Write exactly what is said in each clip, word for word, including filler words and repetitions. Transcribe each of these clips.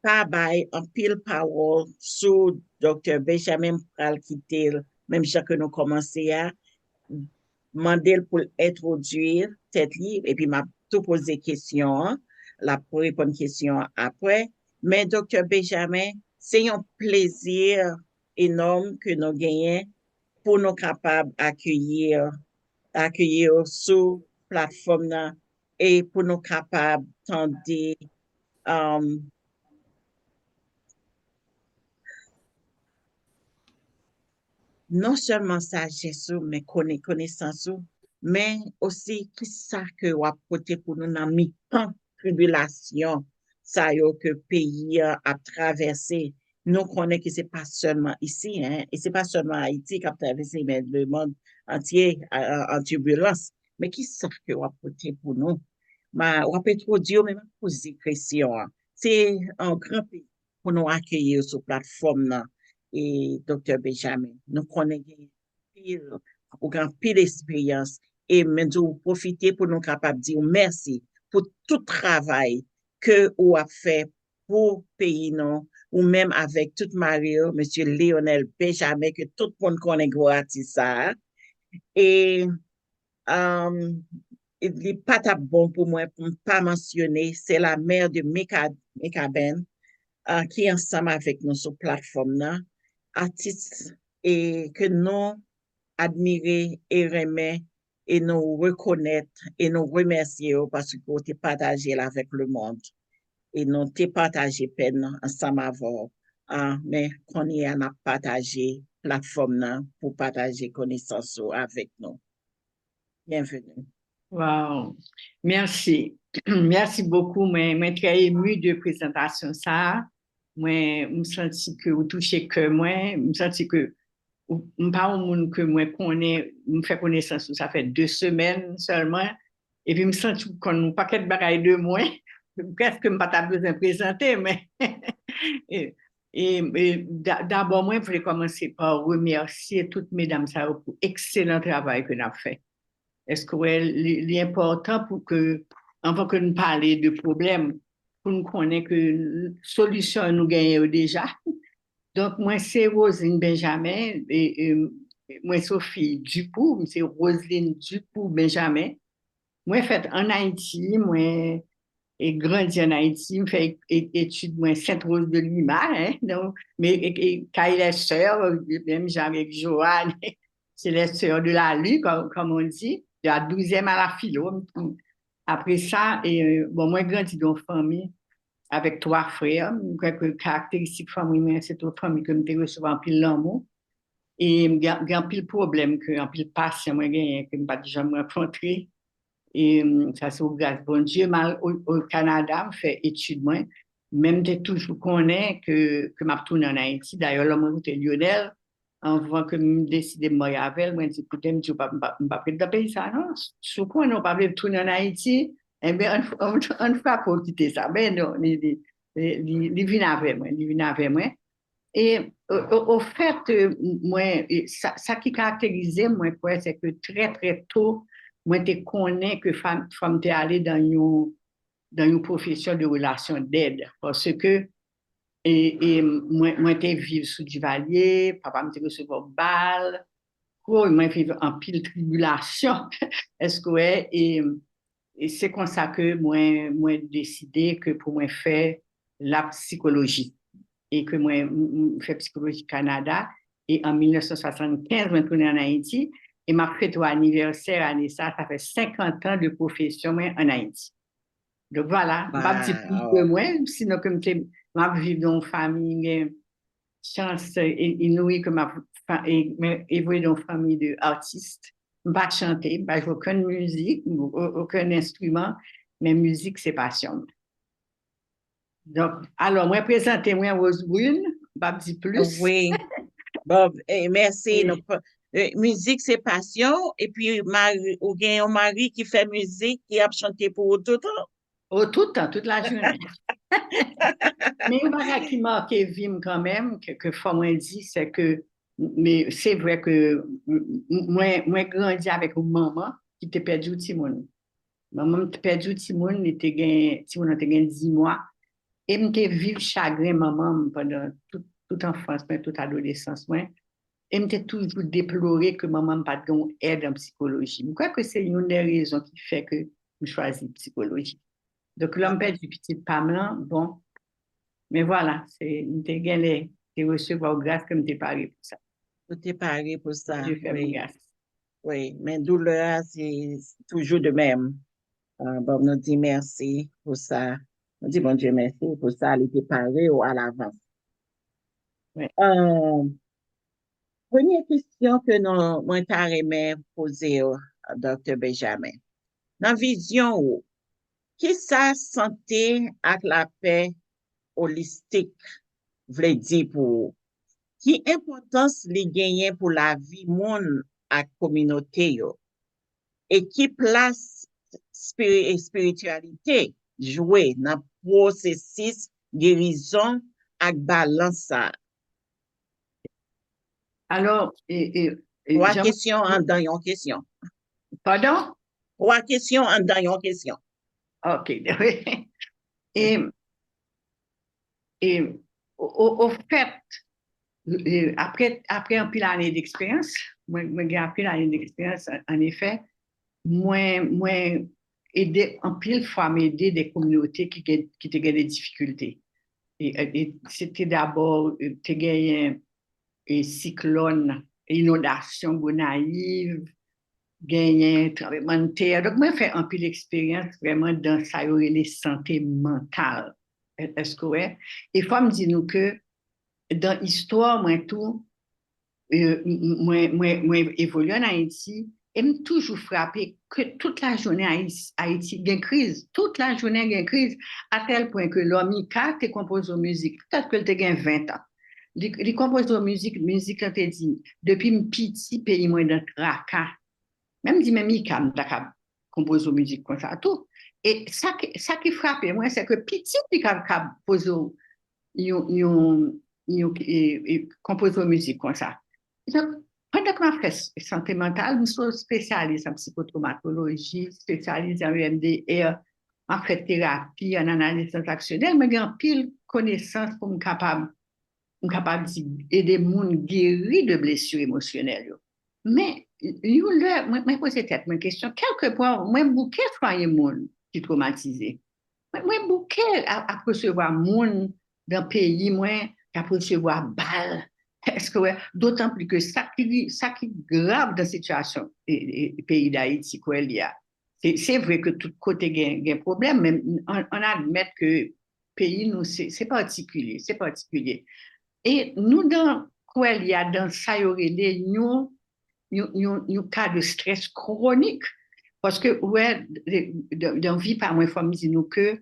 pa bay anpil pawòl sou Doktè Benjamin, m pral kite l, menm jan ke nou kòmanse a, mande l pou l entwodui tèt li, epi m ap tou poze kesyon an, l ap reponn kesyon an apre. Men Doktè Benjamin, se yon plezi enòm ke nou genyen pou nou kapab akeyi, akeyi w sou platfòm nan e pou nou kapab tande, um, non sèlman sajès ou, men kone-, konesans ou, men osi kisa ke w ap pote pou nou nan mitan tribilasyon sa yo ke peyi a ap travèse. Nou konnen ke se pa sèlman isi, en, e se pa sèlman Ayiti k ap travèse, men lemonn antye a, a, an tibilans. Men kisa ke w ap pote pou nou? Ma, w ap entwodui w, men m ap poze kesyon an. Se yon gran plezi pou nou akeyi w sou platfòm nan, e Doktè Benjamin. Nou konnen gen anpil, ou gen anpil esperyans, e men di w pwofite pou nou kapab di w mèsi pou tout travay ke ou ap fè pou peyi nou, ou menm avèk tout mari w, mesye Lionel Benjamin, ke tout moun konnen gwo atis sa a. E, um, li pa t ap bon pou mwen pou m pa mansyone, se la mère de Mika-, Mikaben, uh, ki ansanm avèk nou sou platfòm nan, atis e ke nou admire e renmen, e nou rekonèt e nou remèsye w paske w te pataje l avèk lemonn. E nou te pataje pèn nan ansanm avè w. Ah, men kounye a n ap pataje platfòm nan pou pataje konesans ou avèk nou. Byenveni. Wow. Mèsi. Mèsi bokou. Mwen, mwen trè emu de prezantasyon sa a. Mwen, m santi ke ou touche kè mwen. M santi ke ou, m pa yon moun ke mwen konnen, m fè konesans ou, sa fè de semèn sèlman. Epi m santi ou konn yon pakèt bagay de mwen. Prèske m pa ta bezwen prezante, men e, e, e da-, dabò, mwen vle kòmanse pa remèsye tout medam sa yo pou ekselan travay ke n ap fè. Èske w wè, li, li enpòtan pou ke, anvan ke n pale de pwoblèm, pou n konnen ke solisyon nou genyen yo deja. Donk, mwen se Roseline Benjamin, e, e, mwen se fi Dupou, m se Roseline Dupou Benjamin. Mwen fèt ann Ayiti, mwen e grandi ann Ayiti, m fè e-, etid mwen Sainte Rose de Lima, hein, donk, men e, e, kay lè sè, menm jan avèk Joanne, c'est les sœurs de la lune, comme, comme on dit, de la douzième à la philo. Apre sa, e, bon, mwen grandi dan yon fanmi avèk twa frè. M kwè ke karakteristik fanmi mwen, se te yon fanmi ke m te resevwa anpil lanmou. E m gen, gen anpil pwoblèm ke anpil pasyan mwen genyen ke m pa t janm rankontre. E, mm, sa se yon gras Bondye. M al o, o Kanada, m fè etid mwen. Men m te toujou konnen ke, ke m ap tounen ann Ayiti. Dayè, lè mwen koute Lionel, anvan ke m deside m marye avè l, mwen di, "Koute, m di w pa, m pa, m p ap ret nan peyi sa a, non. Si w konnen w pa vle tounen ann Ayiti, enben, ann, ann, ann frape w kite sa." Men non, li, li, li, li vin avè mwen, li vin avè mwen. E, o, o, ofèt, mwen, e, sa, sa ki karakterize m, mwen kwè, se ke trè, trè to, mwen te konnen ke fò m, fò m te ale dan yon, dan yon pwofesyon de relasyon dèd. Paske, e, e, mwen, mwen te viv sou Divalye, papa m te resevwa bal, woy, mwen viv anpil tribilasyon. Èske w wè, e, e se konsa ke mwen, mwen deside ke pou mwen fè lapsikoloji. E ke mwen, m, m fè psikoloji Kanada. E an mil nèf san swasannkenz, mwen tounen ann Ayiti. E m ap fete w anivèsè ane sa, sa fè senkant an de pwofesyon mwen ann Ayiti. Donk, vwala, m p ap di plis de mwen, sinon ke m te, m ap viv nan yon fanmi, m gen chans, e, e nouri ke m ap fa-, e, mwen evolye nan yon fanmi de atis. M pa chante, m pa jwe okenn mizik, o-, okenn enstriman, men mizik se pasyon m. Donk, alò, mwen prezante mwen Rose Brune, m p ap di plis. Wi. Bon, e, mèsi. Wi. Nou pa-, e, mizik se pasyon, epi mari, ou gen yon mari ki fè mizik, ki ap chante pou ou toutan? O, toutan, tout lajounen. Men yon bagay ki make vi m kanmenm, ke, ke fò mwen di, se ke, men se vre ke m, m, mwen, mwen grandi avèk yon manman ki te pèdi yon timoun. Manman m te pèdi yon timoun, li te gen, timoun nan te gen dis mwa. E m te viv chagren manman m pandan tout, tout anfans mwen, tout adolesans mwen. E m te toujou deplore ke manman m pa t gen yon èd an psikoloji. M kwè ke se youn dè rezon ki fè ke m chwazi psikoloji. Donk, lè m pèdi pitit pa m lan, bon, men vwala, se, m te genlè te resevwa yon gras ke m te pare pou sa. Ou te pare pou sa, Bondye fè m wi. Gras. Wi, men doulè a, se toujou de menm. Ah, bon, nou di mèsi pou sa. Nou di Bondye mèsi pou sa, li te pare w alavans. Wi. Ah, premye kesyon ke nou, mwen ta renmen poze w, Doktè Benjamin. Nan vizyon ou, kisa sante ak lapè olistik vle di pou ou? Ki enpòtans li genyen pou lavi moun ak kominote yo? E ki plas espiri-, espirityalite jwe nan pwosesis gerizon ak balans sa a? Alò, e, e, e, Twa jan kesyon anndan yon kesyon. Padon? Twa kesyon anndan yon kesyon. Ok. E, e o, o, o fèt, e, apre, apre anpil ane deksperyans, mwen, mwen gen anpil ane deksperyans, an, an efè, mwen, mwen ede, anpil fwa, m ede de kominote ki gen, ki te gen de difikilte. E, e, e se te dabò, e, te genyen, e, siklòn, inondasyon Gonayiv, genyen tranblemanntè. Donk, mwen fè anpil eksperyans vrèman dan sa yo rele sante mantal. È-, èske w wè? E fò m di nou ke dan istwa mwen tou, e, m-, m-, mwen, mwen, mwen evolye an Ayiti, e m toujou frape ke tout lajounen Ayis-, Ayiti gen kriz. Tout lajounen gen kriz, a tèl pwen ke lò Mika te konpoze yon mizik, petèt ke l te gen ven tan. Li, li konpoze yon mizik, mizik lan te di, depi m piti, peyi mwen nan traka. Men m di, men Mika, m ta ka konpoze yon mizik konsa tou. E sa ki, sa ki frape mwen, se ke pitit li ka, ka poze yon, yon, yon, e, e, konpoze yon mizik konsa. Donk, pandan ke m ap fè s-, sante mantal, m se yon espesyalis an psikotwomatoloji, espesyalis an E M D R, m ap fè terapi, an analiz tranzaksyonèl, mwen gen anpil konesans pou m kapab, m kapab di, ede moun geri de blesi emosyonèl yo. Men, yon lè, mwen, mwen poze tèt mwen kesyon, kèlkepwa, mwen bouke swaye moun ki twomatize. Mwen, mwen bouke a-, ap resevwa moun dan peyi mwen k ap resevwa bal. Èske w wè? Dotanplis ke sa ki, sa ki grav dan sitiyasyon, e, e, peyi Dayiti, kwè li a. Se, se vre ke tout kote gen, gen pwoblèm, men ann, ann admèt ke peyi nou, se, se patikilye, se patikilye. E nou dan, kwè li a, dan sa yo rele yon, yon, yon, yon ka de strès kwonik. Paske, ou wè, de, de, dan vi pa mwen, fò m di nou ke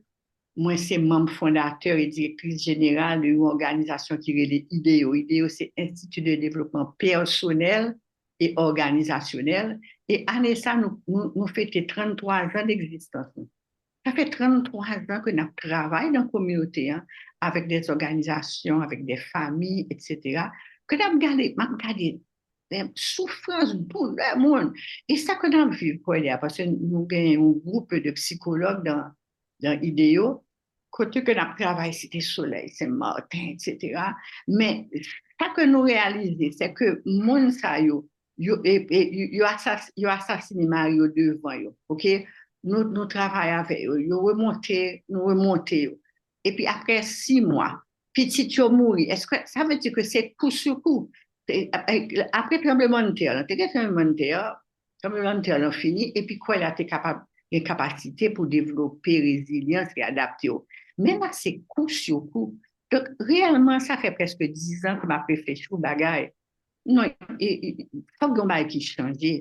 mwen se manm fondatè e direktris jeneral de yon òganizasyon ki rele IDEO. IDEO se Institut de Développement Personnel et Organisationnel. E ane sa, nou, nou, nou fete tranntwa zan degzistans nou. Sa fè tranntwa zan ke n ap travay nan kominote an, avèk de òganizasyon, avèk de fami, etsetera. Ke n ap gade, m ap gade, eh, soufrans, doulè moun. E sa ke n ap viv, kwè li a, paske nou gen yon gwoup de psikològ dan, dan IDEO, kote ke n ap travay Site Solèy, Sen Maten, etsetera. Men, sa ke nou reyalize, se ke moun sa yo, yo, e, e, yo asas-, yo asasine mari yo devan yo, oke? Nou, nou travay avè yo, yo remonte, nou remonte yo. Epi apre sis mwa, pitit yo mouri. Èske sa vle di ke se kou sou kou? Te, e, apre tranblemanntè lan, te gen tranblemanntè, tranblemanntè lan fini, epi kwè la te kapab gen kapasite pou devlope rezilyans e adapte yo. Men la, se kou sou kou. Donk, reyèlman, sa fè prèske diz an ke m ap reflechi yon bagay. Non, e, e, fòk gen yon bagay ki chanje.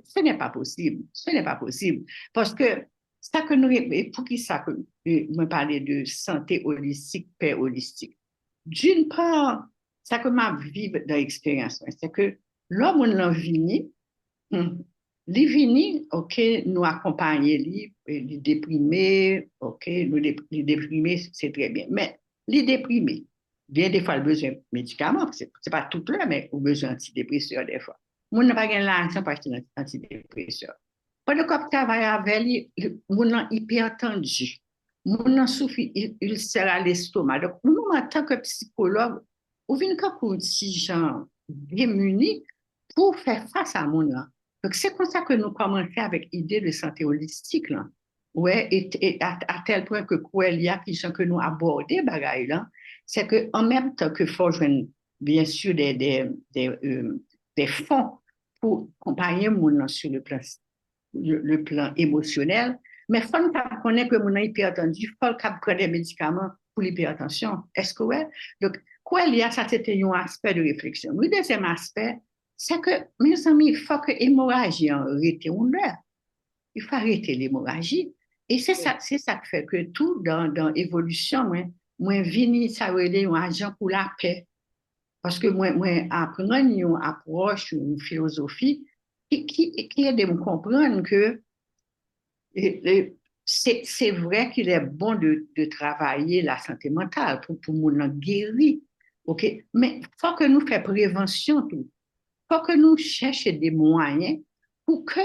Ce n'est pas possible. Ce n'est pas possible. Paske sa ke nou, e poukisa ke, e, mwen pale de sante olistik, pè olistik. D'une part, sa ke m ap viv dan eksperyans mwen, se ke lè moun lan vini, hmm, li vini, oke, nou akonpaye li, e li deprime, oke, nou dep-, li deprime, se trè byen. Men, li deprime. Gen defwa, l bezwen medikaman, se, se pa tout lè, men ou bezwen antidepresè defwa. Moun nan pa gen lajan pou achte antidepresè. Pandan ke w ap travay avè li, li, moun nan ipètandi. moun nan soufri il- ilsè a lestoma. Donk, ou menm antanke psikològ, ou vin kankou yon ti jan demini pou fè fas a moun nan. Donk, se konsa ke nou kòmanse avèk ide de sante olistik lan. Wè, e, e a, a tèl pwen ke Coelia, ki jan ke nou abòde bagay lan, se ke an menm tan ke fò jwenn, byen si, de, de, de, euh, de fon pou konpaye moun nan sou le plan, le, le plan emosyonèl, men fò n ka konnen ke moun nan ipètansi, fò l ka pran de medikaman pou lipètansyon. Èske w wè? Donk, Coelia, sa se te yon aspè de refleksyon. Yon dezyèm aspè, se ke, mezanmi, fò ke emoraji an rete yon lè. Il faut arrêter l'hémorragie. E se sa, se sa k fè ke tou dan, dan evolisyon mwen, mwen vini sa yo rele yon ajan pou lapè. Paske mwen, mwen aprann yon apwòch, yon filozofi ki, ki, ki ede m konprann ke e, e, se, se vre qu'il est bon de, de travailler la santé mentale pou, pou moun nan geri. Ok? Men fò ke nou fè prevansyon tou. Fò ke nou chèche de mwayen pou ke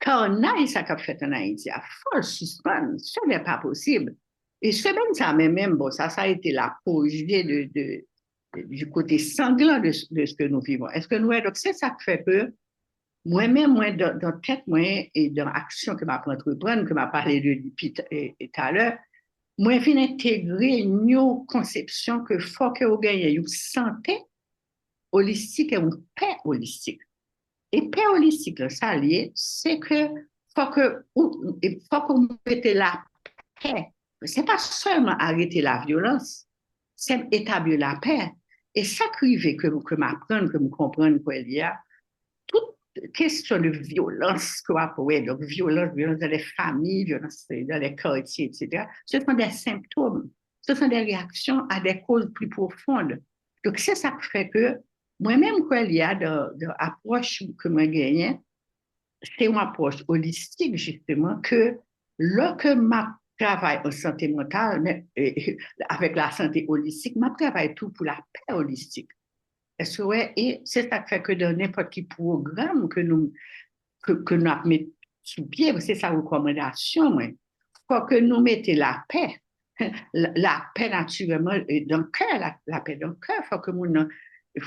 kannay sa k ap fèt an Ayiti a, fò l sispann. Ce n'est pas possible. E semèn sa menm, menm, bon, ça, ça a été l'apogée de, de, du côté sanglant de, de ce que nous vivons. Èske nou wè? Donk, se sa k fè ke mwen menm, mwen, dan, dan tèt mwen, e dan aksyon ke m ap antreprann, ke m ap pale de li pi t- e, e talè, mwen vin entegre yon konsepsyon ke fò ke ou genyen yon sante olistik e yon pè olistik. E pè olistik lan, sa l ye, se ke fò ke ou, e fò ke ou mete lapè. Se pa sèlman arete lavyolans, se etabli lapè. E sa k rive ke, ke m aprann, ke m konprann Coelia, tout kesyon de vyolans ke w ap wè, donk vyolans, vyolans dans les familles, vyolans dans les quartiers, et cetera, ce sont des symptômes, ce sont des réactions à des causes plus profondes. Donk, se sa k fè ke mwen menm, Coelia, dan, dan apwòch ke mwen genyen, se yon apwòch olistik, jisteman, ke lè ke m ap travay an sante mantal, men, e, e, avèk la sante olistik, m ap travay tou pou lapè olistik. Èske w wè? E se sa k fè ke dan nenpòt ki pwogram ke nou, ke, ke n ap met sou pye, se sa rekòmandasyon mwen. Fò ke nou mete lapè, la, lapè natirèlman, e, dan kè, la, lapè dan kè, fò ke moun nan,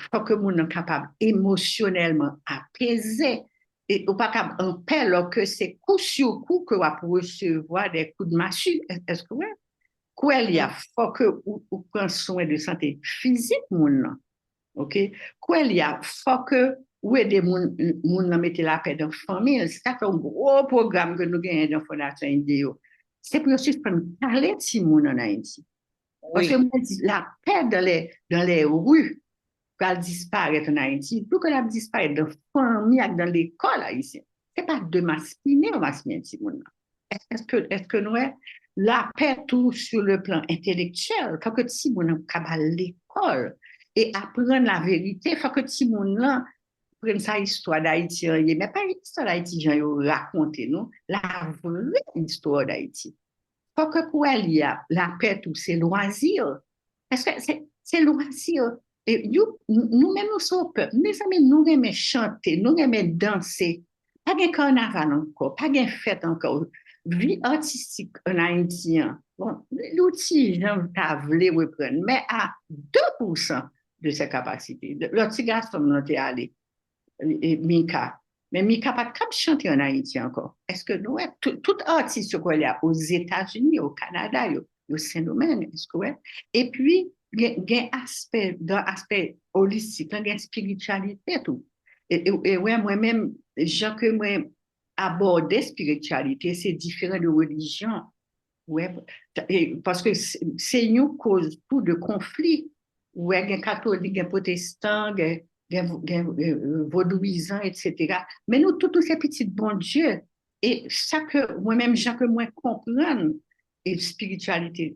fò ke moun nan kapab emosyonèlman apeze. E ou pa kab anpè lòske se kou sou kou ke w ap resevwa de kout machi. Èske w wè? Coelia, fò ke ou, ou pran swen de sante fizik moun nan. Ok? Coelia, fò ke ou ede moun, moun nan mete lapè dan fanmi l. Se sa k fè yon gwo pwogram ke nou genyen dan Fondasyon Ideo. Se pou yo sispann kale timoun an Ayiti. Paske mwen di, lapè dans les, dans les rues pral disparèt an Ayiti, tou ke l ap disparèt dan fanmi ak dan lekòl ayisyen. Se pa de maspinen yo maspinen timoun nan. Èske, èske nou wè? Lapè tou sur le plan intellectuel, fò ke timoun nan kapab al lekòl e aprann laverite, fò ke timoun nan aprann sa istwa Dayiti an ye, men pa istwa Dayiti jan yo rakonte nou, la vrè istwa Dayiti. Fò ke Coelia, lapè tou, se lwazi. Èske se, se lwazi? E, nou, nou menm nou se yon pèp. Mezanmi, nou renmen chante, nou renmen danse. Pa gen kanaval ankò, pa gen fèt ankò. Vi atistik an Ayiti an, bon, li ti jan ta vle reprann, men a de pousan de ses capacités. Lòt ti gason m nan te ale, e, Mika. Men Mika pa t kab chante an Ayiti ankò. Èske nou wè tout, tout atis yo kwè li a Ozetazini, o Kanada, yo, yo Sendomeng, èske w wè? Epi, gen, gen aspè, dan aspè olistik lan, gen espirityalite tou. E, e, e wè, mwen menm, jan ke mwen abòde espirityalite, se diferan de relijyon. Wè, e, paske se, se yon koz tou de konfli. Wè, gen katolik, gen pwotestan, gen, gen, gen, gen vodouyizan, etsetera. Men nou tout, nou se pitit Bondye. E sa ke mwen menm, jan ke mwen konprann e espirityalite,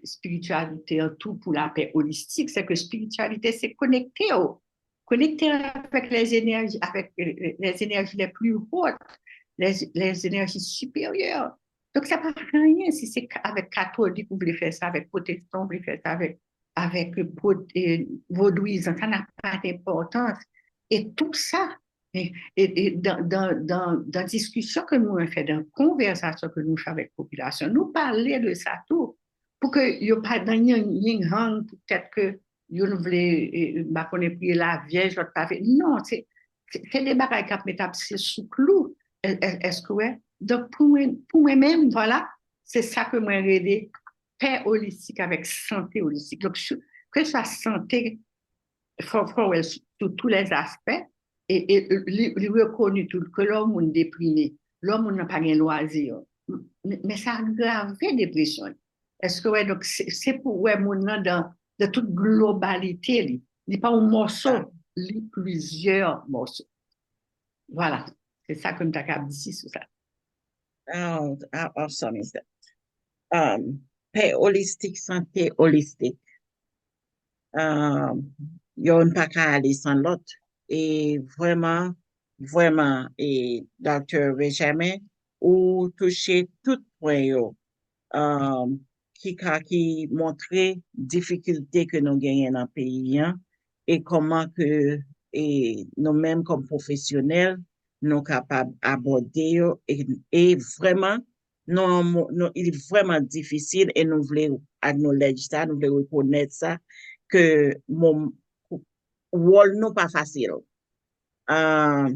espirityalite an tou pou lapè olistik, se ke espirityalite se konekte w, konekte w avèk les énergies, avec, euh, les énergies les plus hautes, les, les énergies supérieures. Donk, sa pa anyen si se ka- avèk katolik ou vle fè sa, avèk pwotestan ou vle fè sa, avèk, avèk, euh, pwot- euh, vodouyizan, sa n'a pas d'importance. E tou sa, E, e, e dan, dan, dan, dan diskisyon ke nou fè, dan konvèsasyon ke nou fè avèk popilasyon, nou pale de sa tou, pou ke yo pa nan yon, yon hang, poutèt ke youn vle, e, m pa konnen, priye lavyèj, lòt pa vle. Non, se, se, se de bagay k ap met apse sou klou. È-, è-, èske w wè? Donk, pou mwen, pou mwen menm, vwala, se sa ke mwen rele pè olistik avèk sante olistik. Donk, sou, ke sa sante, fò, fò wè l sou, sou tou lè aspè, e, e li, li rekoni tou ke lè yon moun deprime, lè yon moun nan pa gen lwazi, men, men sa agrave depresyon li. Èske w wè, donk, se, se pou wè moun nan dan, dan tout globalite li. Li pa yon mòso, li plizyè mòso. Vwala, se sa ke m ta kab di sou sa. Oh, ah, awesome is that? Um, pè olistik, sante olistik. Um, youn pa ka ale san lòt. E vrèman, vrèman, e Doktè Benjamin, ou touche tout pwen yo, um, ki ka, ki montre difikilte ke nou genyen nan peyi an, e kòman ke, e nou menm kòm pwofesyonèl, nou kapab abòde yo, e, e vrèman, nou, nou, li vrèman difisil, e nou vle acknowledge sa, nou vle rekonèt sa, ke wòl nou pa fasil. Uh,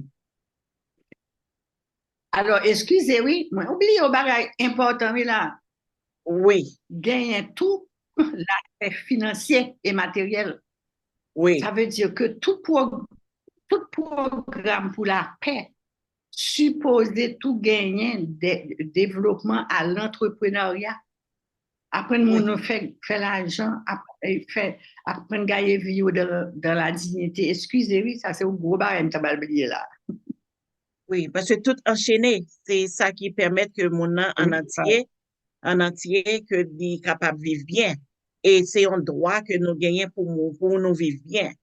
Alò, eskize, wi, mwen oubliye yon bagay enpòtan, wi, la. Wi. Genyen tou laspè finansye e materyèl. Wi. Sa vle di ke tout, pro, tout pwogram pou lapè sipoze tou genyen de, devlopman a lantreprenarya. Aprann moun yo fè, fè lajan, ap, fè, aprann gaye vi yo dan, dan la diyite. Eskize, wi, sa se yon gwo bagay m ta pral bliye la. Wi, paske tout anchene, se sa ki pèmèt ke moun nan an antye, an antye, ke li kapab viv byen. E se yon dwa ke nou genyen pou, pou nou viv byen.